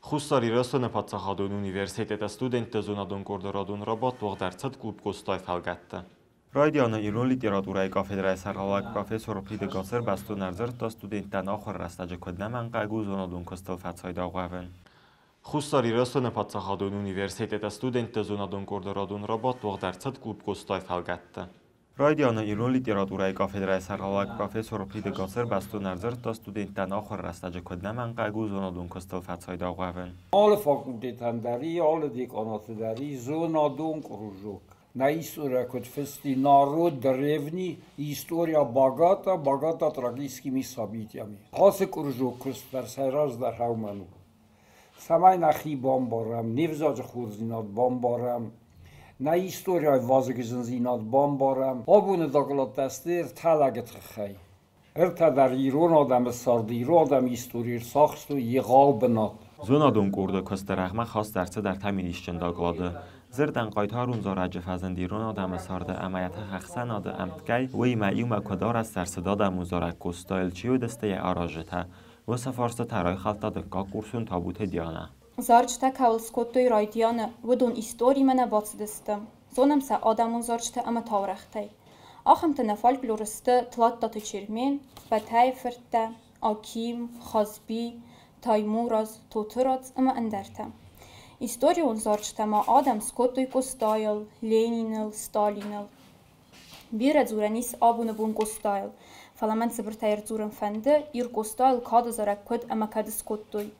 Хуссар Ирыстоны паддзахадон университеты студентты зонадон къорды радон рабадт уагъд ӕрцыд клуб Къостайы фӕлгӕтты. Райдианы ирон литературӕйы кафедрӕйы сӕргълӕууӕг профессор Плиты Гацыр бӕстон ӕрдзырдта студенттӕн ахуыры рӕстӕджы куыд ӕнӕмӕнгхъӕуӕг у зонадон куыстыл фӕцайдагъ уӕвын. Хуссар Ирыстоны паддзахадон университеты студентты зонадон къорды радон рабадт уагъд ӕрцыд клуб Къостайы фӕлгӕтты. Райдианы ирон литературӕйы кафедрӕйы сӕргълӕууӕг профессор Плиты Гацыр бӕстон ӕрдзырдта студенттӕн ахуыры рӕстӕджы куыд ӕнӕмӕнгхъӕуӕг у зонадон куыстыл фӕцайдагъ уӕвын. Алы факультетӕн дӕр и, алы деканаты дӕр и зонадон кружок. Нӕ история куыд фысти, народ древний, история богата, богата трагическими событиями. Ацы кружок куыст дӕр сӕйраздӕр хӕумӕн у. Цӕмӕй нӕхи бамбарӕм, не взаджы хорздзинад бамбарӕм, нӕ историяйы вазыгджындзинад бамбарӕм. Абоны докладтӕ сты ӕртӕ лӕджы тыххӕй. Ӕртӕ дӕр ирон адӕмы царды, ирон адӕмы историйы ӕрцахстой егъау бынат. Зонадон къорды куысты рӕгъмӕ хаст ӕрцыд ӕртӕ мидисджын доклады. Дзырдӕн хъайтарон зарӕджы фӕзынд ирон адӕмы царды ӕмӕ йӕ тых ӕхсӕнады ӕмткӕй, уыимӕ иумӕ куыд арӕзт ӕрцыд адӕмон зарӕг Къостайыл, чи уыдысты йӕ аразджытӕ, уыцы фарстытӕ райхӕлдта дыккаг курсон Табуты Дианӕ. Зарджытӕ кӕуыл скодтой райдианы, уыдон историмӕ нӕ бацыдысты. Зонӕм сӕ адӕмон зарджытӕ ӕмӕ таурӕгътӕй. Ахӕмтӕ нӕ фольклоры сты Тлаттаты Чермен, Бӕтӕйы фырттӕ, Аким, Хазби, Таймураз, Тотырадз ӕмӕ ӕндӕртӕ. Историон зарджытӕ ма адӕм скодтой Къостайыл, Лениныл, Сталиныл. Бирӕ дзурӕн ис абоны бон Къостайыл, фӕлӕ мӕн цыбыртӕй ӕрдзурын фӕнды, Ир Къостайыл кады зарӕг куыд ӕмӕ кӕд скодтой.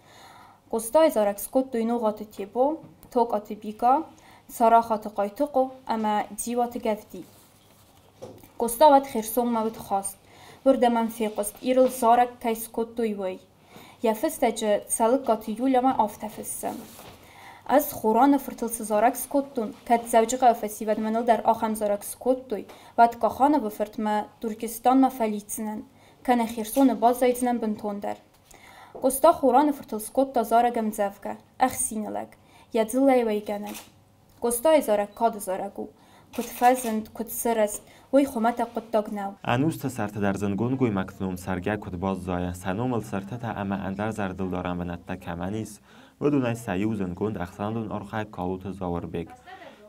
Къостайы зарӕг скодтой Ногъаты Тебо, Токаты Бика, Царахаты Хъайтыхъо ӕмӕ Дзиуаты Гӕвди. Къоста уӕд Херсонмӕ уыд хаст, уырдӕм ӕм фехъуыст, Ирыл зарӕг кӕй скодтой, уый. Йӕ фыстӕджы Цӕлыккаты Юлямӕ афтӕ фыссы: Ӕз Хораны фыртыл цы зарӕг скодтон, кӕд Дзӕуджыхъӕуы фӕсивӕд мӕныл дӕр ахӕм зарӕг скодтой, уӕд Кахановы фыртмӕ Туркестанмӕ фӕлидздзынӕн, кӕнӕ Херсоны баззайдзынӕн бынтондӕр. Къоста Хораны фыртыл скодта зарӕг ӕмдзӕвгӕ «Ӕхсины лӕг», йӕ дзыллӕйы уӕйгӕнӕг. Къостайы зарӕг кады зарӕг у. Куыд фӕзынд, куыд сырӕзт, уый хуымӕтӕг хъуыддаг нӕу. Ӕнусты сӕрты дӕр зындгонд гоймӕгты ном цӕргӕ куыд баззайа, сӕ номыл цыртытӕ ӕмӕ ӕндӕр зӕрдылдарӕн бынӕттӕ кӕмӕн ис, уыдонӕй сӕ иу зындгонд ӕхсӕнадон архайӕг Калоты Зауырбег.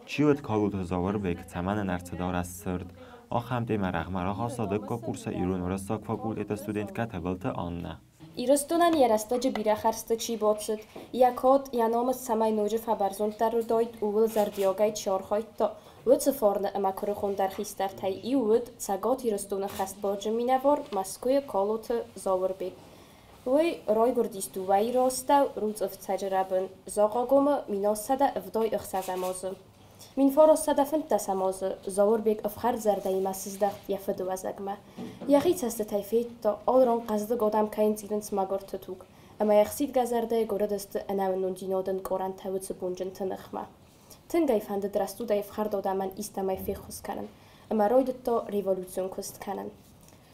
Чи уыд Калоты Зауырбег, цӕмӕн ын ӕрцыд арӕзт цырт? Ахӕм темӕ рӕгъмӕ рахаста дыккаг курсы ирон-уырыссаг факультеты студенткӕ Тыбылты Аннӕ. Ирыстонӕн йӕ рӕстӕджы бирӕ хӕрзты чи бацыд, йӕ кад, йӕ намыс цӕмӕй ноджы фӕбӕрзонддӕр уыдаид, ууыл зӕрдиагӕй чи архайдта, уыцы фарны ӕмӕ куырыхондӕр хистӕртӕй иу уыд Цӕгат Ирыстоны хӕстбарджын минӕвар Мӕскуыйы Калоты Зауырбег. Уый райгуырдис дыууӕ Иры астӕу Руцъыфцӕджы рӕбын, Захъагомы 1776 азы. 1915 азы Зауырбег ӕфхӕрд зӕрдӕимӕ сыздӕхт йӕ фыдыуӕзӕгмӕ. Йӕхи цӕстытӕй федта, алыран хъӕздыг адӕм кӕй ӕнцъирынц мӕгуырты туг, ӕмӕ йе хсидгӕ зӕрдӕйы гуырыдысты ӕнӕуынондзинады ӕнкъарӕнтӕ уыцы бонджынты ныхмӕ. Тынг ӕй фӕндыд рӕстудӕй ӕфхӕрд адӕмӕн истӕмӕй феххуыс кӕнын, ӕмӕ райдыдта революцион куыст кӕнын.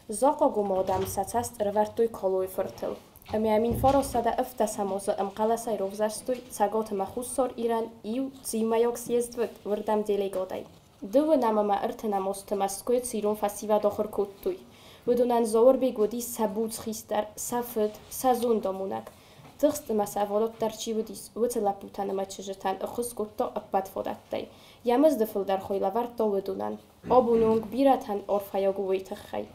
Захъагомы адӕм сӕ цӕст ӕрӕвӕрдтой Калойы-фыртыл, ӕмӕ 1917 азы ӕмхъӕлӕсӕй равзӕрстой Цӕгат ӕмӕ Хуссар Ирӕн иу иумӕйаг съезд уыд, уырдӕм делегатӕй. Дыууынӕм ӕмӕ ӕртынӕм азты Мӕскуыйы цы ирон фӕсивӕд ахуыр кодтой, уыдонӕн Зауырбег уыдис сӕ буц хистӕр, сӕ фыд, сӕ зондамонӕг. Тыхст ӕмӕ сӕ ӕвадатдӕр чи уыдис, уыцы лӕппутӕн ӕмӕ чызджытӕн ӕххуыс кодта ӕппӕт фадӕттӕй. Йӕ мызды фылдӕр хой лӕвӕрдта уыдонӕн. Абоны онг бирӕтӕн арфӕйаг у уый тыххӕй.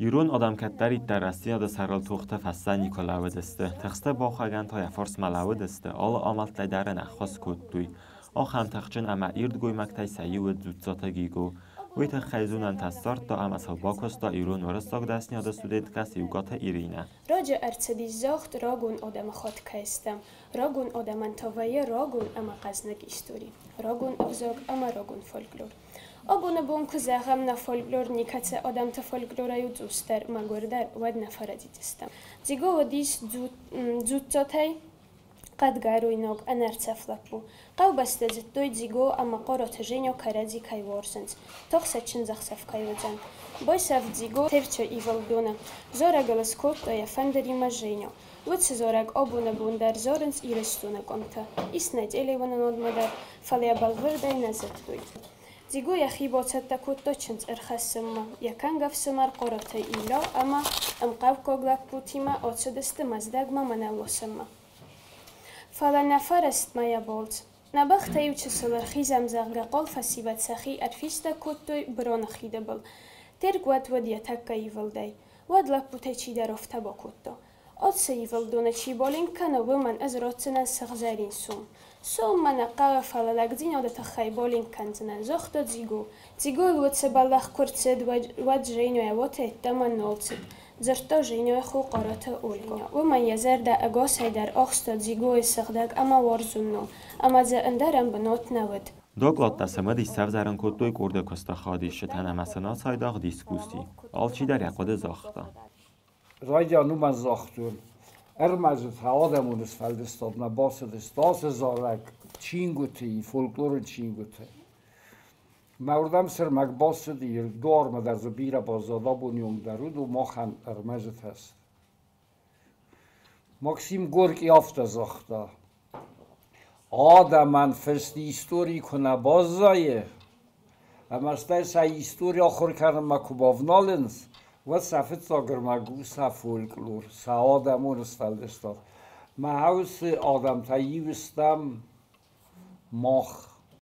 Ирон адӕм кӕддӕриддӕр рӕстдзинады сӕрыл тохты фӕстӕ никуы лӕууыдысты, тыхсты бахъуагӕн та йӕ фарсмӕ лӕууыдысты, алы амӕлттӕй дӕр ын ӕххуыс кодтой. Ахӕм тыхджын ӕмӕ ирд гоймӕгтӕй сӕ иу уыд Дзуццаты Гиго. Уый тыххӕй зонӕнтӕ ссардта ӕмӕ сыл бакуыста ирон-уырыссаг дӕсныйады студенткӕ Сиукъаты Иринӕ. Раджы ӕрцыдис загъд рагон адӕмыхатт кӕй стӕм, рагон адӕмӕн та вӕййы рагон ӕмӕ хъӕзныг истори, рагон ӕвзаг ӕмӕ рагон фольклор. Абоны бон куы зӕгъӕм, нӕ фольклор никӕцы адӕмты фольклорӕй у цъусдӕр, мӕгуырдӕр, уӕд нӕ фӕрӕдидзыстӕм. Дзиго уыдис дзуццатӕй хъӕдгӕройнаг ӕнӕрцӕф лӕппу. Хъӕубӕстӕ зыдтой Дзиго ӕмӕ Хъороты Женя кӕрӕдзи кӕй уарзынц, тох сӕ чындзӕхсӕв кӕй уыдзӕн. Байсӕфт Дзиго Терчы ивылд доны. Зарӕг ыл скодта йӕ фӕндыримӕ Женя. Уыцы зарӕг абоны бон дӕр зарынц Ирыстоны къуымты. Ис нӕ телеуынынадмӕ дӕр, фӕлӕ йӕ бӕлвырдӕй нӕ зыдтой. Дзиго йӕхи бацӕттӕ кодта чындз ӕрхӕссынмӕ. Йӕ кӕнгӕ ӕфсымӕр Хъороты Ила ӕмӕ ӕмхъӕуккаг лӕппутимӕ ацыдысты Мӕздӕгмӕ мӕнӕу ласынмӕ. Фӕлӕ нӕ фӕрӕстмӕ йӕ балц. Нӕ бӕхтӕ иу чысыл ӕрхизӕм, зӕгъгӕ, хъал фӕсивӕд сӕхи ӕрфистӕг кодтой Быроны хиды был. Терк уӕд уыд йӕ тӕккӕ ивылдӕй. Уӕд лӕппутӕй чидӕр афтӕ бакодта: Ацы ивылд доны чи баленк кӕна, уымӕн ӕз ратдзынӕн сыгъзӕрин сом. Сом мӕ нӕ хъӕуы, фӕлӕ лӕгдзинады тыххӕй баленк кӕндзынӕн, загъта Дзиго. Дзигойыл уыцы бӕллӕх куы рцыд, уӕд Женяйӕ уаты йеддӕмӕ нал цыд, дзырдта Женяйы хо Хъараты Ольгӕ. Уымӕн йӕ зӕрдӕ ӕгасӕй дӕр ахста Дзигойы сыгъдӕг ӕмӕ уарзон ном, ӕмӕ дзы ӕндӕрӕн бынат нӕ уыд. Докладтӕ цымыдис сӕвзӕрын кодтой къорды куысты хайадисджытӕн ӕмӕ сын ацайдагъ дискусси. Алчидӕр йӕ хъуыды загъта. Райдиан уымӕн загътон, ӕрмӕджытӕ адӕмон сфӕлдыстадмӕ бацыдысты ацы зарӕг чингуыты, фольклоры чингуыты. Мӕ уырдӕм цы рмӕг бацыди, дуармӕ дӕр дзы бирӕ баззад, абоны онг дӕр уыд, махӕн ӕрмӕджытӕ сты. Максим Горький афтӕ загъта: адӕмӕн фыст истори куы нӕ баззайы, ӕмӕ стӕй сӕ истори ахуыр кӕнынмӕ куы бавналынц, уӕд сӕ фыццаг ӕрмӕг у сӕ фольклор, сӕ адӕмон сфӕлдыстад. Мӕ уыцы адӕмтӕй иу стӕм мах.